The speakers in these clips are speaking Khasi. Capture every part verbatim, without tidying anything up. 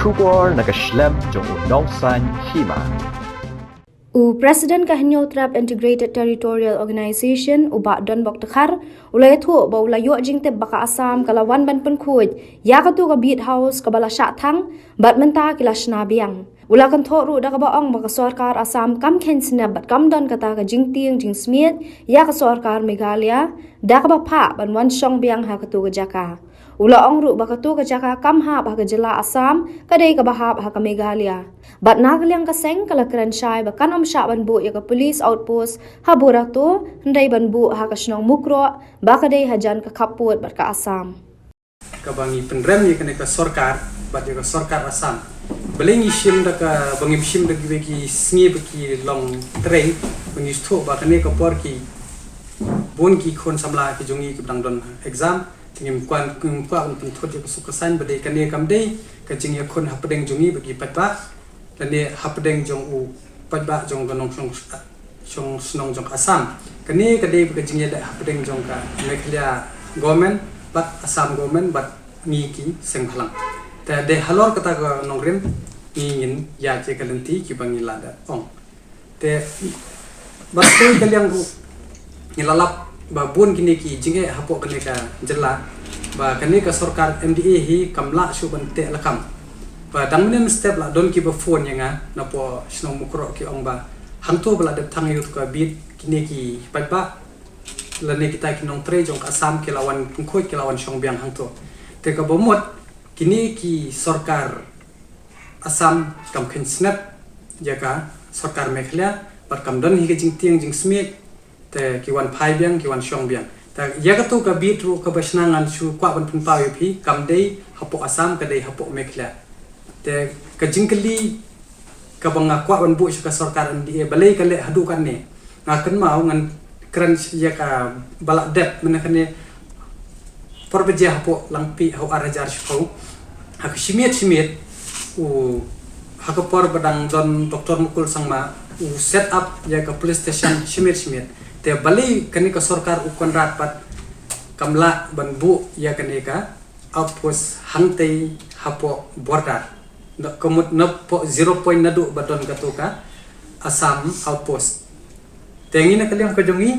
Khubor na ka shlem jong u nongsan hima. U President ka Hynñiewtrep Integrated Territorial Organization, u Bah Donbok Dkhar, u la ïathuh ba u la ïoh jingtip ba ka Assam ka la wan ban pynkhuid ïa katu ka beat house kaba la shah thang, bad mynta ki la shna biang. U la kynthoh ruh da kaba ong ba ka sorkar Assam kam kheiñ snep bad kam don kata ka jingtieng jingsmiej ïa ka sorkar Meghalaya, da kaba phah ban wan shong biang ha katu ka jaka. U la ong ruh ba katu ka jaka kam hap ha ka jylla Assam, ka dei kaba hap ha ka Meghalaya. Bad na ka liang ka seng ka la kren shai ba kan ym shah ban buh ïa ka police outpost ha Burato, hynrei ban buh ha ka shnong Mukroh, ba ka dei hajan ka khappud bad ka Assam. Kaba ngi pynrem ïa kane ka sorkar, bad ïa ka sorkar Assam. Balei ngi shim da ka, ba ngim shim da kiwei ki sngi ba ki long trei, ba ngi sngewthuh ba kane ka por ki bun ki khun samla ki jong ngi ki dang don exam, te ngim kwah, ngim kwah ban pynthut ïa ka suk ka saiñ ba dei kane kam dei ka jingïakhun hapdeng jong ngi bad ki paidbah, lane hapdeng jong u paidbah jong ka nongshong, shong shnong jong ka Assam. Kane ka dei ka jingïaleh hapdeng jong ka Meghalaya government bad Assam government bad ngi ki seng bhalang. Te dei halor kata ka nongrim ngi ngin ïa ka lynti kiba ngi la da ong. Te ba sdei ka liang ruh ngi la lap ba bun kine ki jingeh hapoh kane ka jylla, ba kane ka sorkar M D A hi kam lah shuh ban teh lakam. Ba dang mynne mynstep la don kiba phone ïa nga napoh shnong Mukroh ki ong ba hangto ba la dep thang ïa uto ka beat, kine ki paidbah lane kita ki nongtrei jong ka Assam ki la wan pynkhuid, ki la wan shong biang hangto. Te kaba mut kine ki sorkar Assam kam kheiñ snep ïa ka sorkar Meghalaya, bad kam don hi ka jingtieng jingsmiej, te ki wan phai biang, ki wan shong biang. Te ïa katu ka beat ruh kaba shna ngan shu kwah ban pynpaw ïa phi, kam dei hapoh Assam, ka dei hapoh Meghalaya. Te ka jingkylli kaba nga kwah ban buh sha ka sorkar M D A, balei ka leh haduh katne. Nga kynmaw ngan kren ïa kaba la dep mynne kane por ba jia hapoh Langpih ha u ar hajar shiphew. Ha ka shimiet shimiet u, ha ka por ba dang don Doctor Mukul Sangma, u set up ïa ka police station shimiet shimiet. Te balei kane ka sorkar u Conrad pat kam lah ban buh ïa kane ka outpost hangtei hapoh border. Na ka mut napoh zero point naduh ba don katu ka Assam outpost. Te ngi na ka liang ka jong ngi,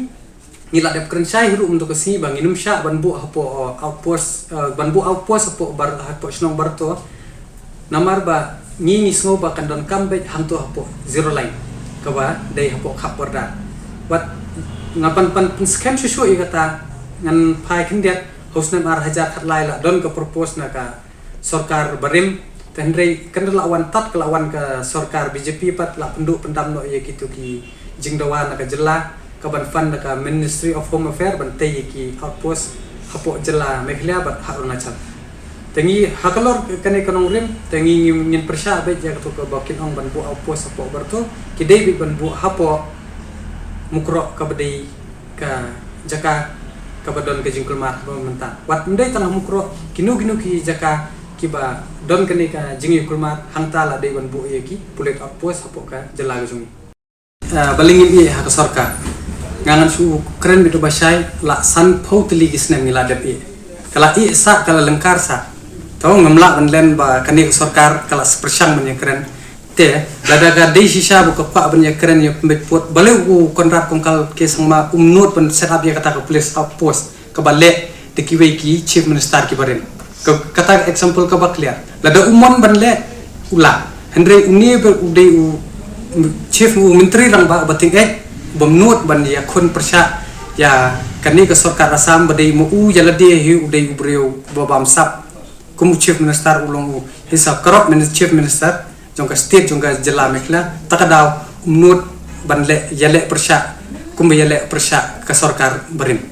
ngi la dep kren shai hi ruh mynta ka sngi ba ngin ym shah ban buh hapoh, uh, outpost, uh, ban buh outpost hapoh Bar-, hapoh shnong Barato. Namar ba ngi ngi sngew ba kan donkam beit hangto hapoh zero line, kaba dei hapoh khap border. Bad nga pan pan pynskhem shuh shuh ïa kata, ngan phai khyndiat, ha u snem ar hajar khatlai la don ka propose na ka sorkar barim. Te hynrei kan da la wan tad ka la wan ka sorkar B J P pat, la pynduh pyndam noh ïa kitu ki jingdawa na ka jylla, ka ban fund na ka Ministry of Home Affairs ban tei ïa ki outpost hapoh jylla Meghalaya bad ha Arunachal. Te ngi ha ka lor kane ka nongrim, te ngi ngin, ngin pyrshah beit ïa katu kaba kin ong ban buh outpost hapoh Barato, ki dei beit ban buh hapoh Mukroh kaba dei ka jaka kaba don ka jingkulmar kaba mynta. Wat ym dei tang ha Mukroh, kino kino ki jaka kiba don kane ka jingïakulmar, hangta la dei ban buh ïa ki police outpost hapoh ka jylla ka jong ngi. Ah, balei ngim ïeh ha ka sorkar? Nga ngan shu kren beit ba shai, la sanphew tylli ki snem ngi la dep ïeh. Ka la ïeh sah, ka la lyngkar sah. To ngam lah ban len ba kane ka sorkar ka la pyrshang ban ïakren. Te lada ka dei shisha ba ka kwah ban ïakren ïa pynbeit pud, balei u Conrad Kongkal K Sangma um nud ban set up ïa kata ka police outpost kaba leh da kiwei ki chief minister kiba rim. Ka, kata ka example kaba clear. Lada um mon ban leh, u lah. Hynrei une ba u dei u chief, u myntri rangbah ba tyngeh, bym nud ban ïakhun pyrshah ïa kane ka sorkar Assam, ba dei ma u ïa lade hi u dei u briew ba bamsap. Kum u chief minister u long u, he's a corrupt minis-, chief minister jong ka state, jong ka jylla Meghalaya, ta ka daw um nud ban leh, ïaleh pyrshah kumba ïaleh pyrshah ka sorkar barim.